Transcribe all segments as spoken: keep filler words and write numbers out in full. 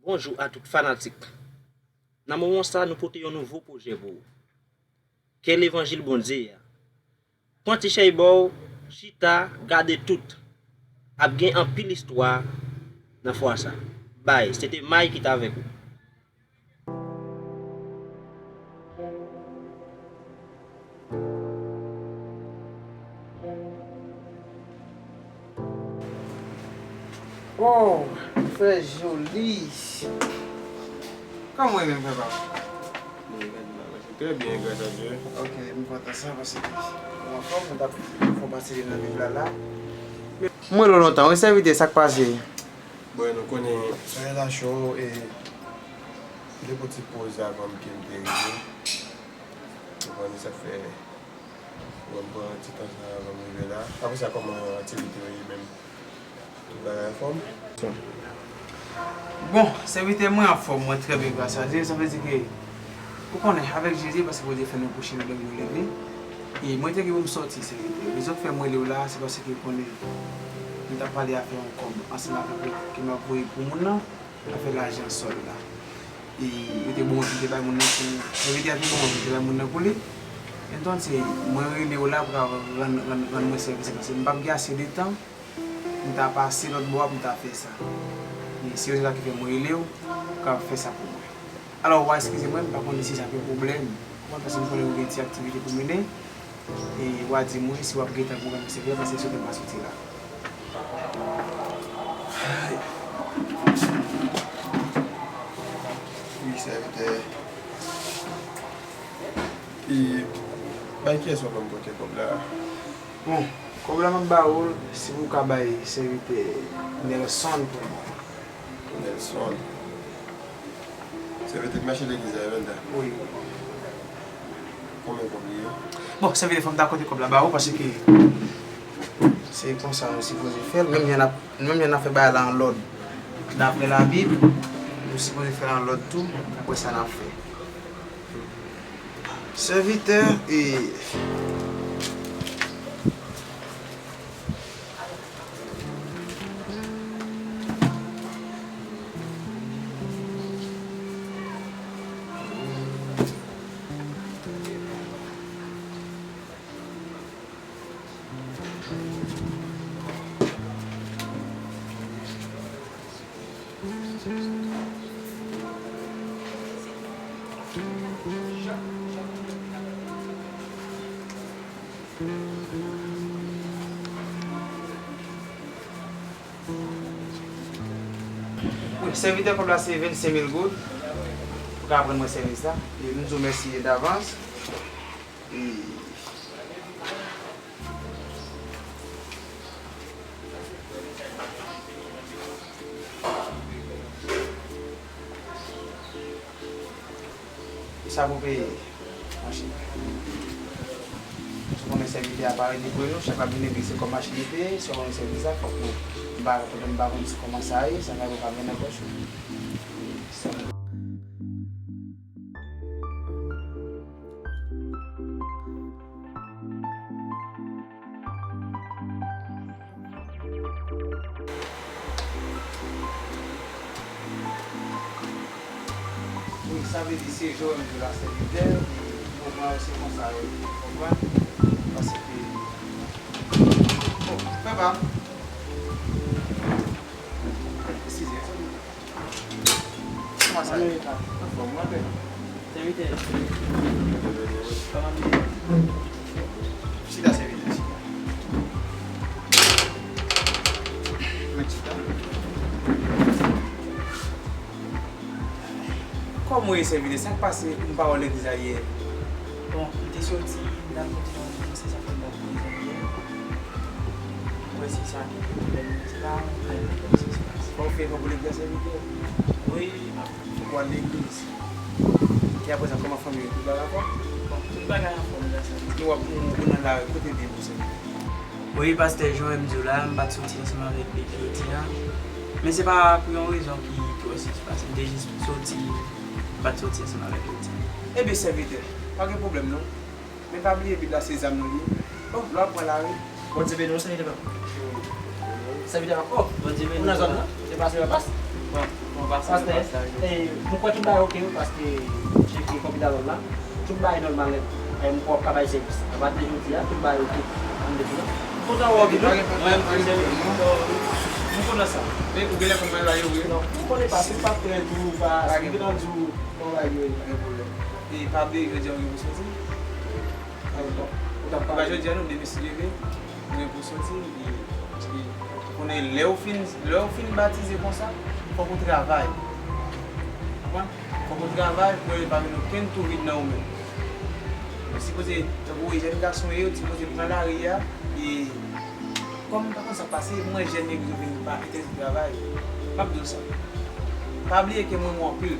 Bonjou a tout fanatik. Nan moman sa, nou pote yon nouvo pwojè pou ou. Ke levanjil Bondye a pran ti chèy ba w, chita, gade tout. Ap gen anpil istwa nan fwa sa. Bay, se te May ki t avèk ou. Oh, frè Joli. Kòman w ye menm, frè pa m? Trè byen, gras a Dye. Ok, m kontan sa paske ou anfòm, ou t ap fè yon pase nan vil la la. M wè w lontan, wi, sèvitè, sa k pase? Bon, nou konnen relasyon w, e, m te pran ti poz avan m ke m te rive. Ou konprann sa k fè, bon, m pran ti tan sa avan m rive la. Apre sa, kòman aktivite yo ye menm? Tout bagay anfòm? Bon, sèvitè, mwen anfòm, mwen trè byen, gras a Dye. Sa vle di ke, ou konnen, avèk Jezi, paske Bondye fè nou kouche, nou dòmi, nou leve. E mwen te gen pou m sòti, sèvitè. Rezon k fè m rele w la, se paske ou konnen, nou t ap pale afè yon kòb ansanm avèk ou ke m ap voye pou moun nan. Afè lajan sòl la. E yo te bon anvi te bay moun nan pou, sèvitè a te bon anvi te bay moun nan pou li. Entonse, mwen rele w la pou ka rann, rann, rann mwen sèvis la, paske m p ap gen ase de tan pou m ta pase lòt bò a pou m ta fè sa. E se rezon sa ki fè mwen rele w pou w ka fè sa pou mwen. Alò, w a eskize mwen, m pa konnen si sa gen pwoblèm. Mwen, paske m konnen ou gen ti aktivite pou mennen. E w a di mwen si w ap gentan pou mwen sèvi a, paske soti m pa soti la. Wi, sèvitè. E bay kiyès w ap ban m pote kòb la? Bon, kòb la m ap ba ou l, si w ka bay sèvitè Nelson pou mwen. Nelson. Sèvitè k mache legliz la, Evelda? Wi. Konbyen kòb li ye? Bon, sèvitè, fò m ta konte kòb la ba ou, paske se konsa nou sipoze fè l. Menm jan n ap, menm jan n ap fè bagay la an lòd, daprè Labib, nou sipoze fè l an lòd tou, daprè sa n ap fè. Sèvitè, e, Wi, sèvitè, kòb la se vennsenk mil goud. Ou ka rann mwen sèvis la. E m di w mèsi davans. E E sa pou peye, monchè. Ou konnen sèvitè a pa rete pou nou, chak lè l vin legliz se kòm machin li peye, sa w konnen sèvitè sa, fòk nou, m pa, m pa konn kòman sa ye, sa fè ou pa mennen pòch ou. Wi, sa vle di se Joel m di w la sèvitè, e moman yo se konsa yo, ou konprann? Paske, bon, frè pa m. Eskize, sèvitè. Kòman sa ye? Anfòm, mwen byen. Sèvitè. Kòman nou ye? Chita, sèvitè, chita. Mwen chita. Kòman w ye, sèvitè? Sa k pase? M pa wè w legliz la yè. Bon, m te soti, m t al kote yon moun, se sa fè m pa t vin yè. Mwen se sa ki pwoblèm nan, se pa yon pwoblèm nan, se sa. Bon, ou fè efò pou legliz la, sèvitè? Wi, m ap. Ou al legliz? E apre sa, kòman fanmi yo, tout bagay anfòm? Bon, tout bagay anfòm, gras a Dye. Sinon w ap, ou, ou nan lari, kote w byen pou sèvitè? Wi, pastè, jan m di w la, m pa t soti ansanm avèk Big Loti a. Men se pa pou yon rezon ki twò sispas. M te jis soti, m pa t soti ansanm avèk Loti a. Ebyen, sèvitè, pa gen pwoblèm non. Men pa bliye Bib la se zam nou li ye. Oh, lò ap pran lari. Bondye beni w, sèvitè papa. Sèvitè papa. Oh, Bondye beni w. Ou nan zòn nan? Pastè, pastè. Bon, bon, pastè, pastè, pastè. E, mwen kwè tout bagay oke, wi, paske m tcheke konpitadòl la. Tout bagay nòmal nèt. E, mwen kwè w ap ka bay sèvis. Apati de jodi a, tout bagay oke. Ann de tou. M kontan wè w, Guido. Mwen, mwen, mwen, mwen kontan sa. Men ou genlè konn bagay yo, wi. Non, mwen konnen pa, si m pa prè tou, pa, si m gentan di w, bon, bagay yo, wi. Pa gen pwoblèm. E pa bliye jodi a, ou gen pou soti. Ou t ap pale jodi a, non, demen si Dye vle, mwen pou soti, e, e, konnen lè w fin, lè w fin batize konsa, fòk ou travay. Konprann? Fòk ou travay pou yo pa vin okenn tou vid nan ou menm. Ou sipoze, tankou jèn gason yo, ou sipoze pran lari a, e, kòm m pa konn sa k pase, m wè jèn yo vin pa entèdi travay. M ap di w sa. Pa bliye ke mwen renmen w anpil.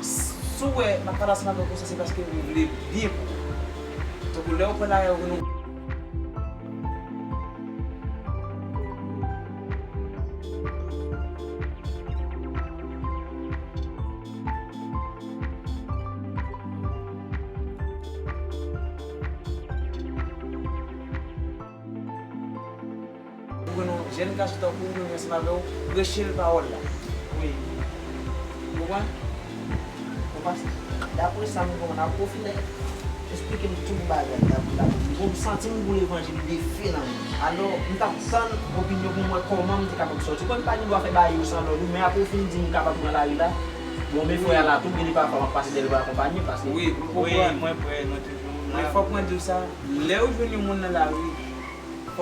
Si w wè m ap pale ansanm avè w konsa, se paske m vle byen pou ou. Tankou lè w pran lari a, ou vin Ou konn yon jèn gason tankou w, nou ansanm avè w, preche l pawòl la. Wi. Ou konprann? Ou konprann? Daprè sa m konprann, ap pwofite esplike m tout bagay. Daprè, daprè, m santi m pou levanjil de fe nan men. Alò, m t ap tann opinyon pou m wè kòman m te kapab sòti. Bon, m pa gen dwa fè bagay yo san lòd, wi, men apre w fin di m kapab pran lari la, bon, men frè a la tou, gen de pafwa m ap pase dèyè l pou akonpanye, paske wi, m konprann. Wi, mwen prè, nou toujou la. Men fòk mwen di w sa, lè w jwenn yon moun nan lari,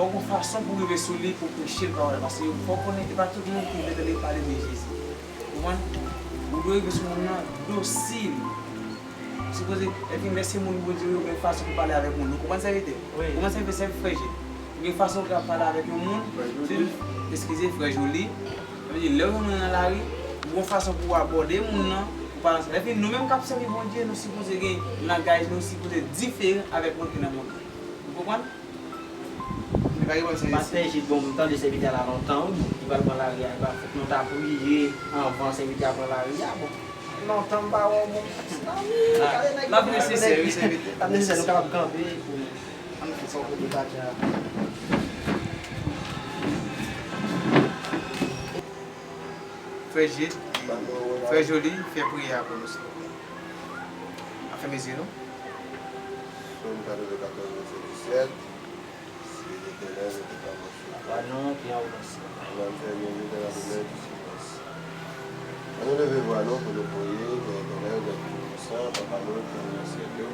fòk gon fason pou w rive sou li pou w preche l pawòl la, paske fòk w konnen e pa tout moun ki vle tande pale de Jezi. Ou konprann? Ou dwe rive sou moun nan dosil. Ou sipoze, epi lè se moun Bondye yo, gen fason pou pale avèk moun. Ou konprann sa vle di? Wi. Ou konprann sa vle di, frè Jid? Ou gen fason pou w ka pale avèk yon moun, eskize, frè Joli. Sa vle di, lè w jwenn moun nan lari, ou gen fason pou w abòde moun nan, pou pale ansanm. Epi nou menm k ap sèvi Bondye, nou sipoze gen langaj nou sipoze diferan avèk moun ki nan mond lan. Ou konprann? Pastè Jid, bon, m tande sèvitè a la lontan, wi, bon, li pral pran lari a, li pa fèt nou ta priye anvan sèvitè a pran lari a, bon. Lontan m pa wè w, bon, m santi, ah wi, gade nèg yo, l ap nesesè, wi, sèvitè. L ap nesesè, nou kapab kanpe pou nou. Ann fè sa w kote pati a. Frè Jid, frè Joli, fè priyè a pou nou, silvouplè. An fèmen zye nou. Sòm katreventokatòz, vèsè disèt. Si Letènèl, nou te pa mòso. Papa nou ki anwo nan syèl la. Nan syèl, nou te la premyè di silans. Ann nou leve vwa nou pou nou priye, Pè Etènèl, Pè Tout-Puissant, Papa nou ki anwo nan syèl yo.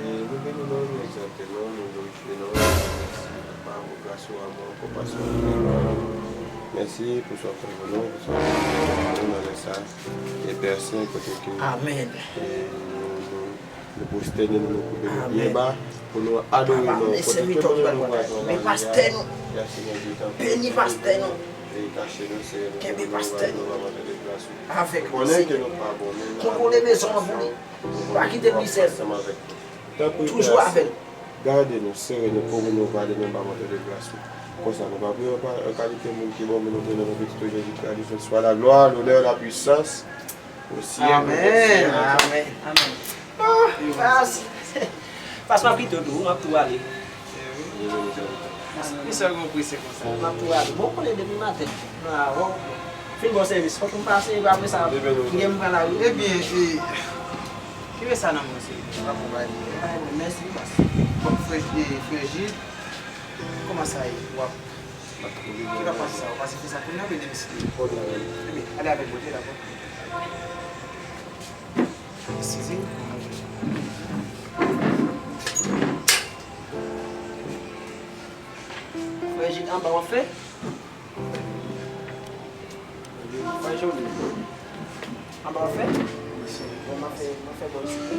E nou beni non, nou egzalte non, nou glorifye non, nou di w mèsi, Papa, pou gras ou, amou w, konpasyon ou, fidèl ou. Mèsi pou sa w fè pou nou, pou sa w fè pou nou nan lè sa. E Pè Sen, kote ke, e nou, nou Nou pwostène nou, nou koube nou byen ba pou nou adore non w. Kote ke nou ye, nou pral pran lari a. Pastè nou. Beni pastè nou. Kenbe pastè nou. Avèk nou, Senyè. Kontwole mezon an pou li. Pa kite l li sèl. Toujou avè l. Gade nou, sere nou, kouvri nou, vale nou ba mantò de gras ou. Konsa, nou va priye an kalite moun ki bon, men nou te nan non Pitit ou Jezi Kris, a li sèl swa laglwa, lonè, lapwisans, o syèk dè syèk. Amèn. Amèn. Amèn. Ah, pas, pas m ap kite w tou, m ap tou ale. Ki sèl gon prese konsa. M ap tou ale. Bon, konnen depi maten. Nan avè w. Fin bon sèvis. Fòk m pase, epi apre sa, m gen m pran lari. Ebyen, e, kite sa nan men w, se pa pou bay. Mèsi, pas. Bon, frè, e, frè Jid, kòman sa ye? W ap Ki pa pase sa, ou pase fè sa kounye a, oubyen demen si Dye vle? Ebyen, ale avèk Bondye, dakò? Eskize. Frè Jid anba w ap fè? Frè Joli. Anba w ap fè? Bon, m ap fè, m ap fè bò isit wi.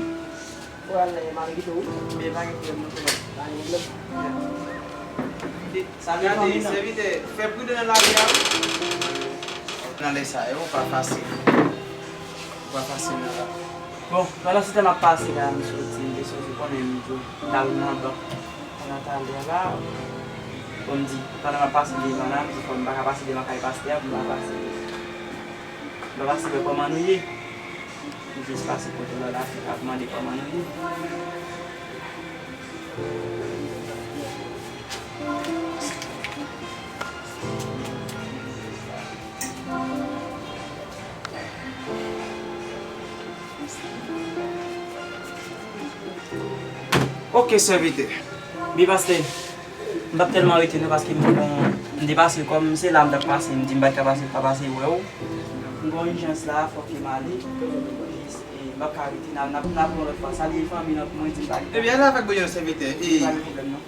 Ou al, eh, m al kite w wi. Men pa gen pwoblèm non, frè. Pa gen pwoblèm. Gade, sèvitè, fè pride nan lari a wi. Nan lè sa yo, pa fasil. Pa fasil non. Bon, pandan se tan m ap pase la, m soti, m te soti konnen m di w, m t al nan bank. Pandan talè a la, bon, m di, pandan m ap pase devan la, m di fò m pa ka pase devan kay pastè a, pou m pa pase. M pa pase wè kòman nou ye. M jis pase kote lòt la, ap mande kòman nou ye. Ok, sèvitè. Byen, pastè, m p ap tèlman rete non, paske m te gon, m te pase, kòm se la m t ap pase, m di m pa t ka pase, pa pase wè w. M gon ijans la, fòk ke m ale. Jis, e, m p ap ka rete, n a, n a, n a pran lòt fwa. Salye fanmi nan pou mwen, di m pa gen pwoblèm. Ebyen, al avèk byen, sèvitè. E, pa gen pwoblèm non.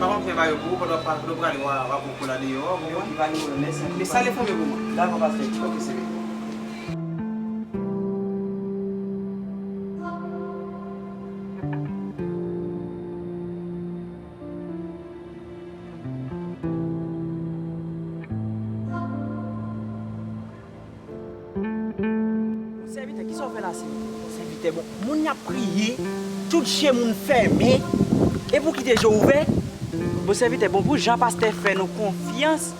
Pa konn fè bagay pou ou, pandan w pa, pandan w prale, w a, w a pran kou la deyò, w konprann? Ok, pa gen pwoblèm, mèsi anpil. Men salye fanmi pou mwen. Dakò, pastè. Ok, sèvitè. Sèvitè, kisa w fè la, sèvitè? Sèvitè, bon, moun y ap priye, tout je moun fèmen, epi w kite je w ouvè? Bon, sèvitè, bon, pou jan pastè fè nou konfyans,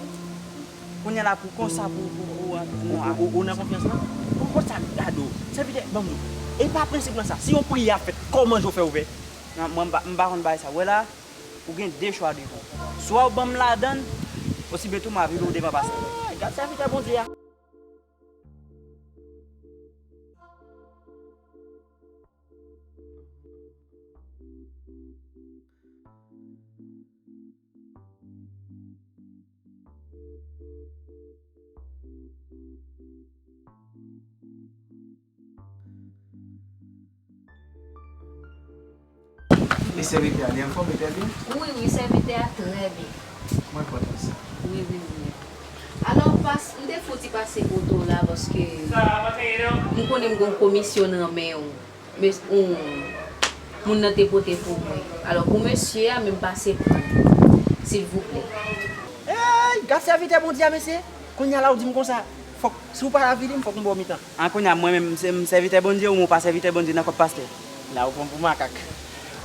kounye a la pou konsa, pou, pou, pou, pou, ou, ou, ou nan konfyans lan? Pou konsa, gade w. Sèvitè, ban m di w, e pa prensip lan sa. Si yon priyè ap fèt, kòman je w fè ouvè? Non, mwen, m pa, m pa konn bagay sa. Wè la, ou gen de chwa devan w. Swa w ban m ladan l, osibyen tou m a vire w devan pastè. Ay, gad sèvitè Bondye a. E sèvitè a, li anfòm, li trè byen? Wi, wi, sèvitè a trè byen. Mwen kontan sa. Wi, wi, wi. Alò, pas, m te fouti pase kote w la paske m konnen m gen yon komisyon nan men w. Mes, yon moun nan te pote pou mwen. Alò, pou mesye a, men m pase pran l, silvouplè. Ey, gad sèvitè Bondye a, mesye. Kounye a la, ou di m konsa, fòk, si w pa avili m, fòk m ba w mitan. An, kounye a, mwen menm, se m sèvitè Bondye, ou menm ou pa sèvitè Bondye nan kòk pastè? La, ou pran m pou makak.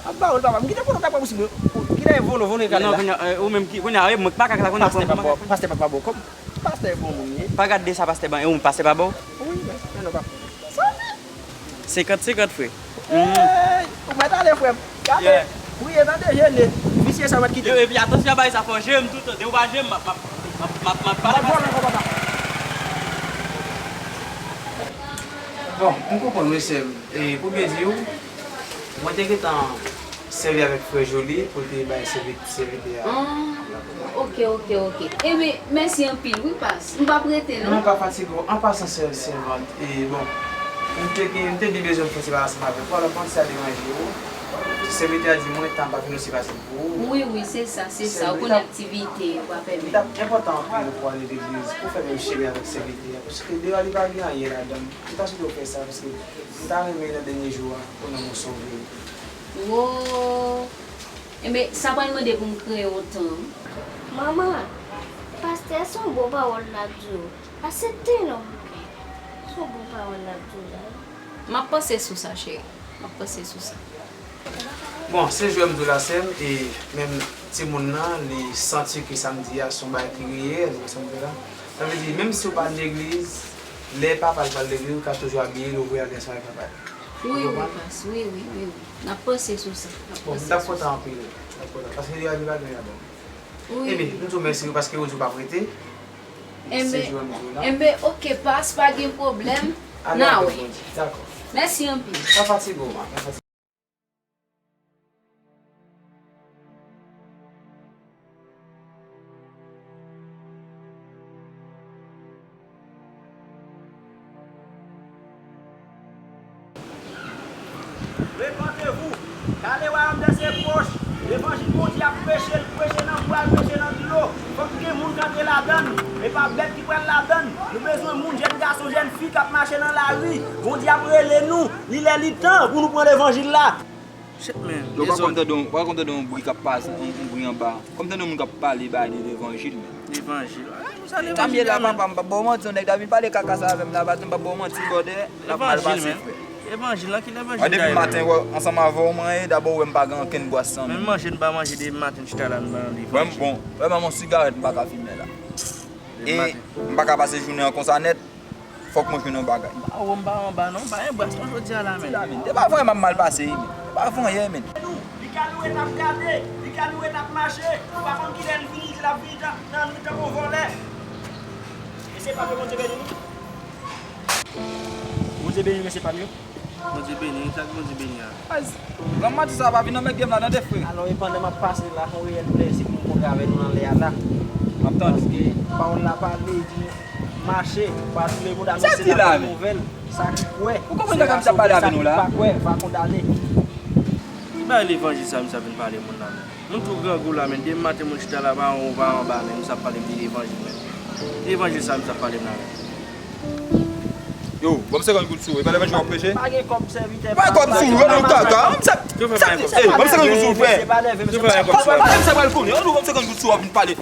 Ap ba w l, papa. M kite volo ta pran pou sou mwen. Kite volo, volo egal la. Non, kounye a, e, ou menm ki, kounye a, e, mwen k makak la, kounye a, pran m pou makak. Pastè pa ba w, pastè pa ba w kòb. Pastè bon moun ye. Pa gad de sa, pastè ban, e, ou menm pastè pa ba w? Wi, men, men non, papa. Senkant senkant, frè. Ey, ou mèt ale, frè m. Gade, priye, tande, jene. Visye sa mèt kite. Yo, epi atansyon, bay sa fò jere m tout tan. Depi w pa jere m, m ap, m ap, m ap, m ap, m ap pale. M ap vòlè ankò, papa. Bon, m konprann, wi, sè m. E, pou byen di w, mwen te gentan sèvi avèk frè Joly pou l te bay sèvi-, sèvitè a. Ah, ok, ok, ok. Ebyen, mèsi anpil, wi, pas. M p ap rete, non. Non, pa fatige w. An pasan, sè, sèvant, e, bon, m te gen, m te byen bezwen fè ti bagay ansanm avèk ou, alò, m pa konn si sa deranje w. Sèvitè a di mwen, tan pa fin osi fasil pou ou. Wi, wi, se sa, se sa. Ou konnen aktivite yo pa pèmèt. Li t ap enpòtan anpil pou w ale legliz, pou w fè menm chemen avèk sèvitè a, paske deyò a li pa gen anyen ladan l. M ta swete w fè sa, paske m ta renmen nan dènye jou a, pou nanm ou sove. Wo! Enben, sa pral mande pou m kreye yon tan. Manman, pastè, se yon bon pawòl l ap di w. Aksepte non, bebe. Se yon bon pawòl l ap di w la. M ap panse sou sa, cheri. M ap panse sou sa. Bon, se jwè m di w la, sè m, e menm timoun nan, li santi ke sa m di a se yon bagay ki reyèl, ou konprann sa m di w la? Sa vle di, menm si w pa al legliz, lè papa l pral legliz, ou ka toujou abiye l, ou voye al ansanm avèk papa l. Wi, wi, pas, wi, wi, wi, wi. N ap panse sou sa. N ap panse sou sa. Bon, m t ap kontan anpil. M t ap kontan. Paske li a, li pa gen ladan. Wi. Ebyen, m di w mèsi wi, paske ou di w p ap rete. Enben, se jwè m di w la. Enben, ok, pas, pa gen pwoblèm. N a wè. Dakò. Mèsi anpil. Pa fatige w, man. Pa fatige. Repentez-vous, car le royaume des cieux est proche. Levanjil Bondye ap preche, l preche nan bwa, l preche nan dlo. Fòk gen moun k antre ladan l. E pa bèt ki pral ladan l. Nou bezwen moun, jèn gason, jèn fi k ap mache nan lari. Bondye ap rele nou. Li lè, li tan pou nou pran levanjil la. Shit, man. Yo pa konn tande yon, pa konn tande yon bri k ap pase, yon, yon bri anba. Kòm tande yon moun k ap pale bagay de levanjil, man. Levanjil. Ah, nou sa levanjil la, papa, m p ap ba w manti, yon nèg ta vin pale kaka sa avè m la, pa di m p ap ba w manti, brother, l ap mal pase, frè. Levanjil, man. Levanjil, nan ki levanjil? Mwen, depi maten, wè, ansanm avè w, mwen ye, dabò, wè, m pa gen ankenn bwa san mil. Menm manje, m pa manje depi maten, m chita la, m nan levanjil. Bon, wè, menm yon sigarèt, m pa ka fimen la. E m pa ka pase jounen an konsa nèt. Fòk mwen jwenn yon bagay. M pa wo, m pa anba non, m pa gen bras non jodi a la, men. Di la, men. Te pa vrè m ap mal pase, men. Te pa vrè, men. Li ka loure n ap gade, li ka loure n ap mache. Ou pa konn kilè li vini, di l ap vini nan, nan, nan tankou yon vòlè. Mesye pa vle Bondye beni nou. Bondye beni mesye pa m yo. Bondye beni, sa k Bondye beni a. Baz, granmati sa pa vin anmède m la tande frè. Alò e pandan m ap pase la, se yon reyèl plèzi pou m kontre avè nou nan lè a la. M ap tande. Paske pawòl la pale, li di nou mache, pa tout lemonn a mesye n ap ban nouvèl, sa ki kwè, se a sove, sa ki pa kwè, va kondane. Ki bagay levanjil sa misye ap vin pale moun la menm? Moun tou grangou la menm, depi maten moun chita la, pa anwo, pa anba menm, misye ap pale m de levanjil menm. Ki levanjil sa misye ap pale m la menm? Yo, ban m senkant goud sou ou, e pa levanjil w ap preche? Pa gen kòb sèvitè. Pa gen kòb sou ou, yo nan kaka. Ban m senkant goud sou ou, frè. Ban m senkant goud sou ou, frè.